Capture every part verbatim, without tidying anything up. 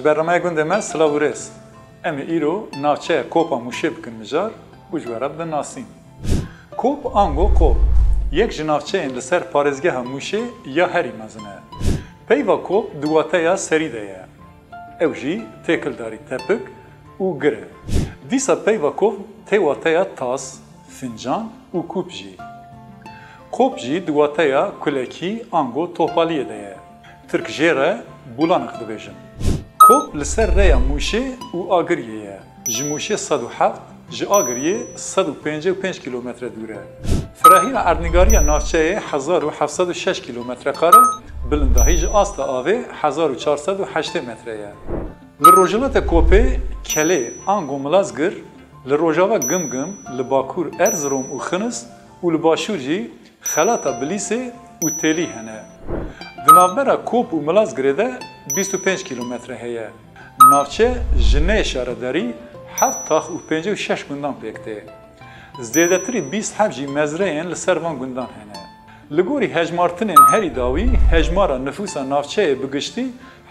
Bernameya gundê me, silav û rêz. Em ê îro navçeya Kopa Mûşê bikin mijar û ji we re bidin nasîn. Kop ango Kop, yek ji navçeyên li ser parêzgeha Mûşê ya herî mezin e. Peyva Kop di wateya serî de ye. Ew jî têkildarî tepik û gir e. Dîsa peyva Kop tê wateya tas, fincan û kûp jî. Kop jî di wateya kulekî ango topaliyê de ye. Tirk jê re bulanik dibêjin. Kop li ser rêya Mûşê û Agiriyê ye. Ji Mûşê sed û heft, ji Agiriyê sed û pêncî û pênc kîlometre dûr e. Firahiya erdnîgariya navçeyê hezar û heft sed û şeş kîlometre kare, bilindahî ji asta avê hezar û çar sed û heştê metre ye. Li rojhilatê Kopê Kelê ango Milazgir, li rojava Gimgim, li bakur Erzirom û Xinis û li başûr jî Xelata Bilîsê û Têlî hene. Di navbera Kop û Milazgirê de bîst û pênc kîlometre heye. Navçe ji nê şaredarî heft tax û pêncî û şeş gundan pêk tê. Zêdetirî bîst heb jî mezreyên li ser van gundan hene. Li gorî hejmartinên herî dawî, hejmara nifûsa navçeyê bi giştî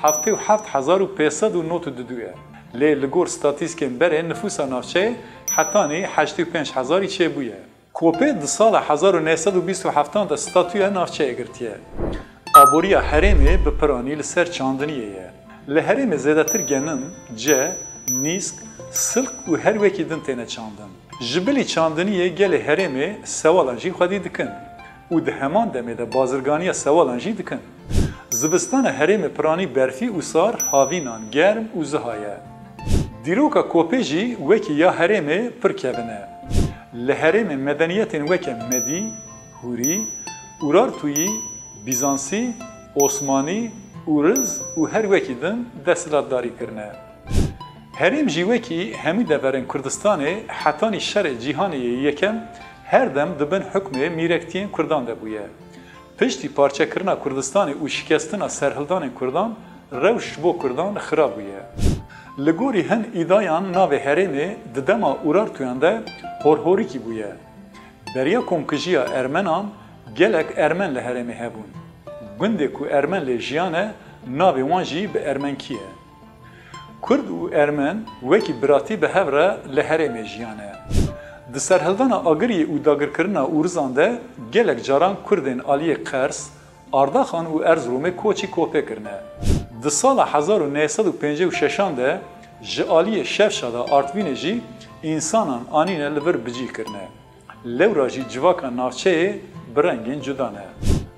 heftê û heft hezar û pênc sed û nod û du ye. Lê li gor statîstîkên berê nifûsa navçeyê hetanî heştê û pênc hezarî çêbûye. Kopê di sala hezar û neh sed û bîst û heftan de statûya navçeyê girtiye. Aboriya herêmê bi piranî li ser çandiniyê ye. Li herêmê zêdetir genim, ce, nîsk, silk û her wekî din têne çandin. Ji bilî çandiniyê gelê herêmê sewalan jî xwedî dikin û di heman demê de bazirganiya sewalan jî dikin. Zivistana herêmê piranî berfî û sar, havînan germ û ziha ye. Dîroka Kopê jî wekî ya herêmê pir kevin e. Li herêmê medeniyetên weke Medî, Hûrî, Urartuyî, Bîzansî, Osmanî, Ûriz û her wekî din desthilatdarî kirine. Herêm jî wekî hemî deverên Kurdistanê hetanî şerê cîhanê yê yekem her dem di bin hukmê mîrektiyên Kurdan de bûye. Piştî parçekirina Kurdistanê û şikestina serhildanên Kurdan, rewş ji bo Kurdan xira bûye. Li gorî hin îdayan navê herêmê di dema Urartuyan de Horhorikî bûye. Beriya komkijiya Ermenan gelek Ermen li herêmê hebûn. Gundê ku Ermen lê jiyane, navê wan jî bi ermenkî ye. Kurd û Ermen wekî biratî bi hev re li herêmê jiyane. Di serhildana Agiriyê û dagirkirina Ûrizan de gelek caran Kurdên aliyê Qers, Ardaxan û Erziromê koçî Kopê kirine. Di sala hezar û neh sed û pêncî û şeşan de ji aliyê Şevşa de Artvînê jî însanan anîne li vir bicih kirine. Lewra jî civaka navçeyê bi rengên cuda ne.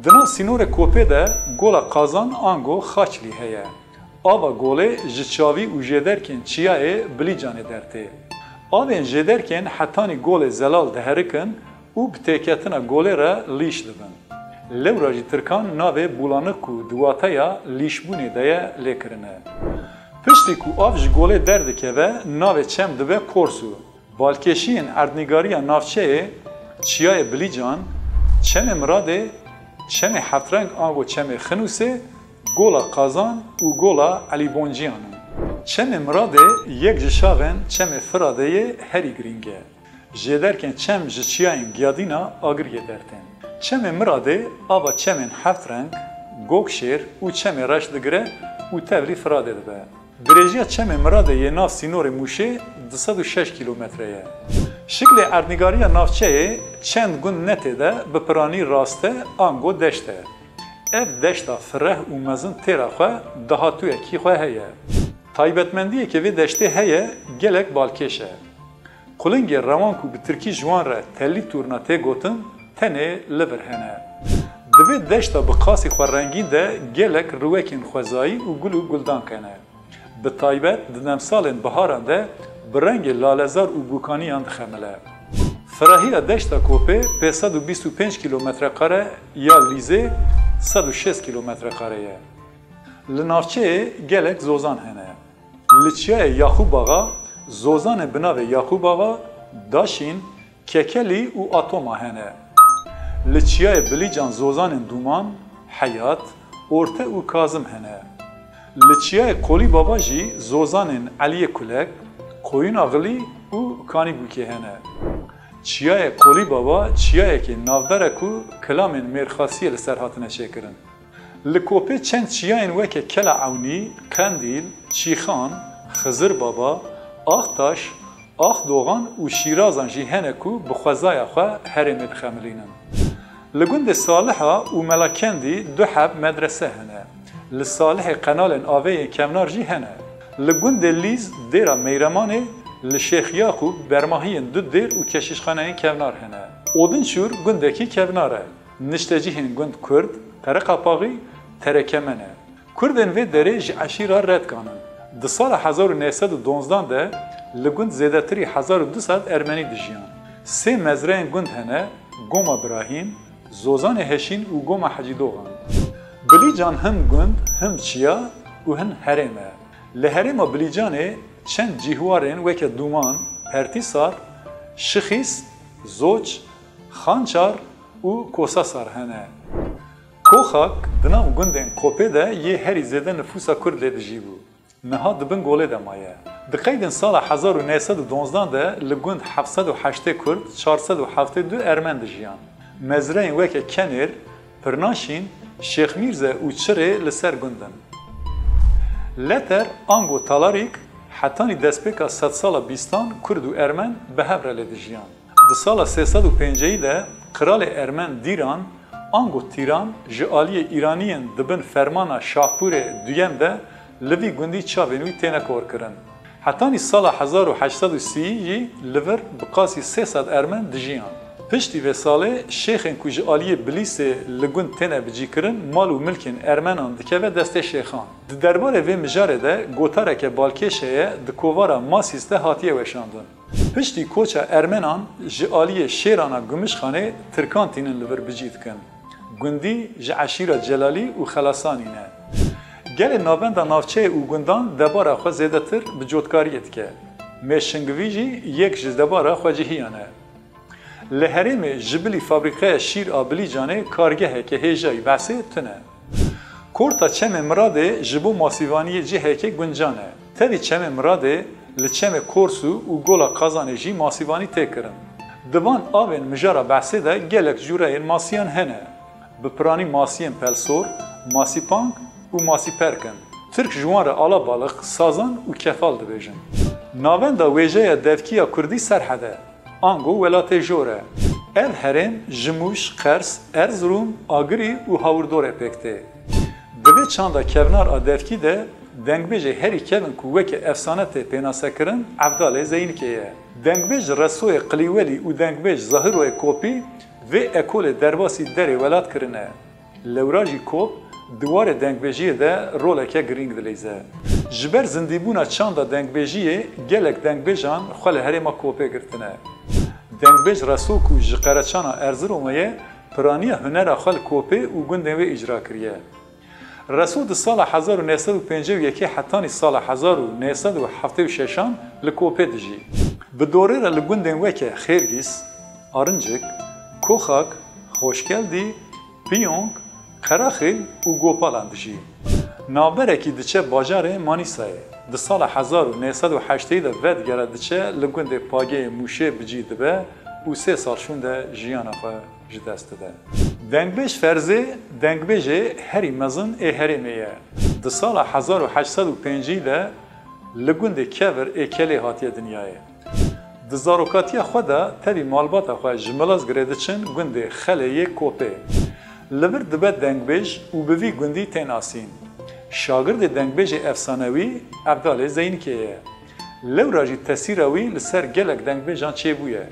Di nav sînorê Kopê de Gola Qazan ango Xaçlî heye. Ava golê ji çavî û jêderkên çiyayê Bilîcanê dertê. Avên jêderkên hetanî golê Zelal diherikin û bi têketina golê re lîş dibin. Lewra jî tirkan navê Bulanik ku di wateya lîşbûnê de ye lê kirine. Piştî ku av ji golê derdikeve, navê çem dibe Korsu. Balkêşiyên erdnîgariya navçeyê, Çiyayê Bilîcan, Çemê Miradê, Çemê Heftreng ango Çemê Xinûsê, Gola Qazan û Gola Elî Bonciyan in. Çemê Miradê yek ji şavên Çemê Firadê yê herî girîng e. Jêderkên çem ji çiyayên Giyadîna Agiriyê dertên. Çemê Miradê ava çemên Heftreng, Gokşêr û Çemê Reş digire û tevlî Firadê dibe. Dirêjiya Çemê Miradê yê nav sînorê Mûşê du sed û şeş kîlometre ye. Şiklê erdnîgariya navçeyê çend gund ne tê de bi piranî rast e, ango deşt e. Ev deşta fireh û mezin têra xwe dahatûyekî xwe heye. Taybetmendiyeke vê deştê heye, gelek balkêş e. Qulingê rewan ku bi tirkî ji wan re tellî turna tê gotin, tenê li vir hene. Di vê deşta bi qasî xwe rengîn de gelek riwekên xwezayî û gul û guldank hene. Bi taybet di demsalên biharan de bi rengê lalezar û bûkaniyan dixemile. Firahiya deşta Kopê pênc sed û bîst û pênc kîlometre kare ya lîzê sed û şêst kîlometre kare ye. Li navçeyê gelek zozan hene. Li çiyayê Yaxûb Axa zozanên bi navê Yaxûb Axa, Daşîn, Kekelî û Atoma hene. Li çiyayê Bilîcan zozanên Dûman, Heyat, Orte û Kazim hene. Li çiyayê Kolî Baba jî zozanên Eliyê Kulek, Koyuna Xilî û Kanîbûkê hene. Çiyayê Kolî Baba çiyayekî navdar e ku kilamên mêrxasiyê li ser hatine çêkirin. Li Kopê çend çiyayên weke Kela Ewnî, Qendîl, Çîxan, Xizir Baba, Axtaş, Axdoxan û Şîrazan jî hene ku bi xwezaya xwe herêmê dixemilînin. Li gundê Saliha û Melakendî du heb medrese hene. Li Salihê qenalên avê yên kevnar jî hene. Li gundê Lîz dêra Meyremanê, li Şêx Yaqûb bermahiyên du dêr û keşîşxaneyên kevnar hene. Odinçûr gundekî kevnar e. Niştecihên gund Kurd, Qereqapaxî, Terekemen e. Kurdên vê derê ji eşîra Redkan in. Di sala hezar û neh sed û donzdan de li gund zêdetirî hezar û du sed Ermenî dijiyan. Sê mezreyên gund hene, Goma Birahîm, Zozanê Heşîn û Goma Hecî Doxan. Bilîcan him gund, him çiya û hin herêm e. Li herêma Bilîcanê çend cîhwarên weke Dûman, Pertîsar, Şixîs, Zoç, Xançar û Kosasar hene. Koxak di nav gundên Kopê de yê herî zêde nifûsa Kurd lê dijîbû. Niha di bin golê de maye. Di qeydên sala hezar û neh sed û donzdan de li gund heft sed û heştê Kurd, çar sed û heftê du Ermen dijiyan. Mezreyên weke Kenêr, Pirnaşîn, Şêxmîrze û Çirê li ser gund in. Leter, ango Talarîk, hetanî destpêka sedsala bîstan Kurd û Ermen bi hev re lê dijiyan. Di sala sê sed û pêncî de qiralê Ermen Dîran, ango Tîran, ji aliyê Îraniyên di bin fermana Şahpûrê duyem de li vî gundî çavên wî têne korkirin. Hetanî sala hezar û heşt sed û sî jî li vir bi qasî sê sed Ermen dijiyan. Piştî vê salê şêxên ku ji aliyê Bilîsê li gund têne bicîkirin, mal û milkên Ermenan dikeve destê şêxan. Di derbarê vê mijarê de gotareke balkêş heye, di kovara Masîs de hatiye weşandin. Piştî koça Ermenan ji aliyê Şêrana Gumuşxanê Tirkan tînin li vir bicî dikin. Gundî ji eşîra Celalî û Xelasanî ne. Gelê navenda navçeyê û gundan debara xwe zêdetir bi cotkariyê dike. Mêşingivî jî yek ji debara xwecihiyan e. Li herêmê ji bilî fabrîqeya şîr a Bilîcanê kargeheke hêjayî behsê tune. Korta Çemê Miradê ji bo masîvaniyê ciheke guncan e. Tevî Çemê Miradê li Çemê Korsû û Gola Qazanê jî masîvanî tê kirin. Di van avên mijara behsê de gelek cûreyên masiyan hene. Bi piranî masiyên pelsor, masîpang û masîperk in. Tirk ji wan re alabalix, sazan û kefal dibêjin. Navenda wêjeya devkî ya kurdî Serhed e. Ango welatê jor e. Ev herêm ji Mûş, Qers, Erzirom, Agirî û Hawirdorê pêk tê. Di vê çanda kevnar a devkî de dengbêjê herî kevin ku weke efsane tê pênasekirin Evdalê Zeynikê ye. Dengbêj Resoyê Qilîwelî û dengbêj Zahiroyê Kopî vê ekolê derbasî derê welat kirine. Lewra jî Kop di warê dengbêjiyê de roleke girîng dileyze. Ji ber zindîbûna çanda dengbêjiyê gelek dengbêjan xwe li herêma Kopê girtine. Dengbêj Reso ku ji Qereçana Erziromê ye, piraniya hunera xwe li Kopê û gundên wê îcra kiriye. Reso di sala hezar û neh sed û pêncî û yekê hetanî sala hezar û neh sed û heftê û şeşan li Kopê dijî. Bi dorê re li gundên weke Xêrgîs, Arincik, Koxak, Xoşgeldî, Piyong, Qeraxil û Gopalan dijî. Navberekî diçe bajarê Manîsayê. Di sala hezar û neh sed û heştê de vedigere diçe li gundê Pageyê Mûşê bi cî dibe û sê sal şûnde jiyana xwe ji dest dide. Dengbêj Ferzê dengbêjê herî mezin ê herêmê ye. Di sala hezar û heşt sed û pêncî de li gundê Kevir ê Kelê hatiye dinyayê. Di zarokatiya xwe de tevî malbata xwe ji Milazgirê diçin gundê Xelê yê Kopê. Li vir dibe dengbêj û bi vî gundî tê nasîn. Şagirdê dengbêjê efsanewî Evdalê Zeynikê ye. Lewra jî tesîra wî li ser gelek dengbêjan çêbûye.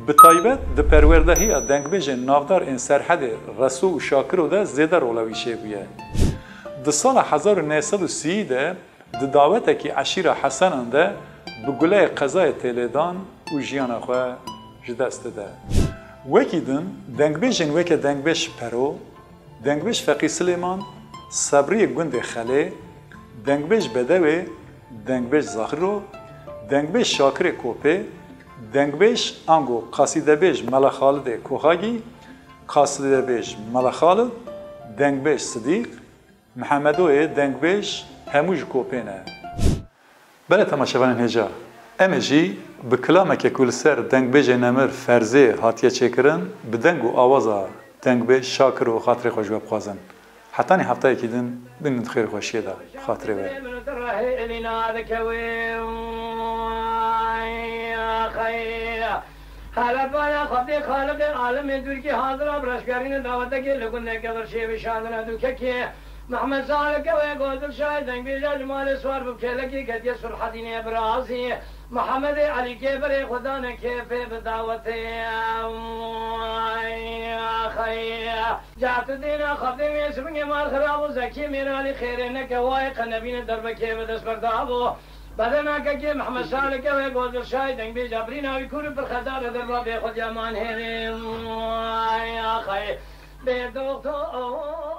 Bi taybet di perwerdehiya dengbêjên navdar ên Serhedê Reso û Şakiro de zêde rola wî çêbûye. Di sala hezar û neh sed û sî de di dawetekî eşîra Hesenan de bi guleyê qezayê tê lêdan û jiyana xwe ji dest dide. Wekî din, dengbêjên weke dengbêj Pero, dengbêj Feqî Silêman, Sebriyê gundê Xelê, dengbêj Bedewê, dengbêj Zahiro, dengbêj Şakirê Kopê, dengbêj ango qasîdebêj Mela Xalidê Koxagî, qasîdebêj Mela Xalid, dengbêj Sidîq, Mihemedoyê dengbêj hemû ji Kopê ne. Belê temaşevanên hêja, em ê jî bi kilameke ku li ser dengbêjê nemir Ferzê hatiye çêkirin, bi deng û awaza dengbêj Şakiro xatirê xwe ji we bixwazin. Hetanî heftayekî din, bimînin di xêr û xweşiyê de. Bi xatirê we. Helebana Xwedê Xaliqê alemê Dûrkî hazira bi reşgerînê dawetekê li gundê Kevir Şêvî şandina dûkekê. Mehmed Salih Kewê Gozil Şahê dengbêja ji malê siwar bû, kêlekê ketiye Sulhedînê Birazî. Mehemedê Elî Kêberê xwe dane kêfê bi dawetê. Ay, axay. Cahtidêna xwedê wê sibingê mal xirab û Zekiyê Mêralî xêrê neke wayê qe nebîne derbekê bi dest berda bû. Bedena kekê Mehmed Salih Kewê Gozil Şahê dengbêja birîna wî kûr û pirxedar li derva bêxwediya man hêrê. Ay, axay. Bê doktor.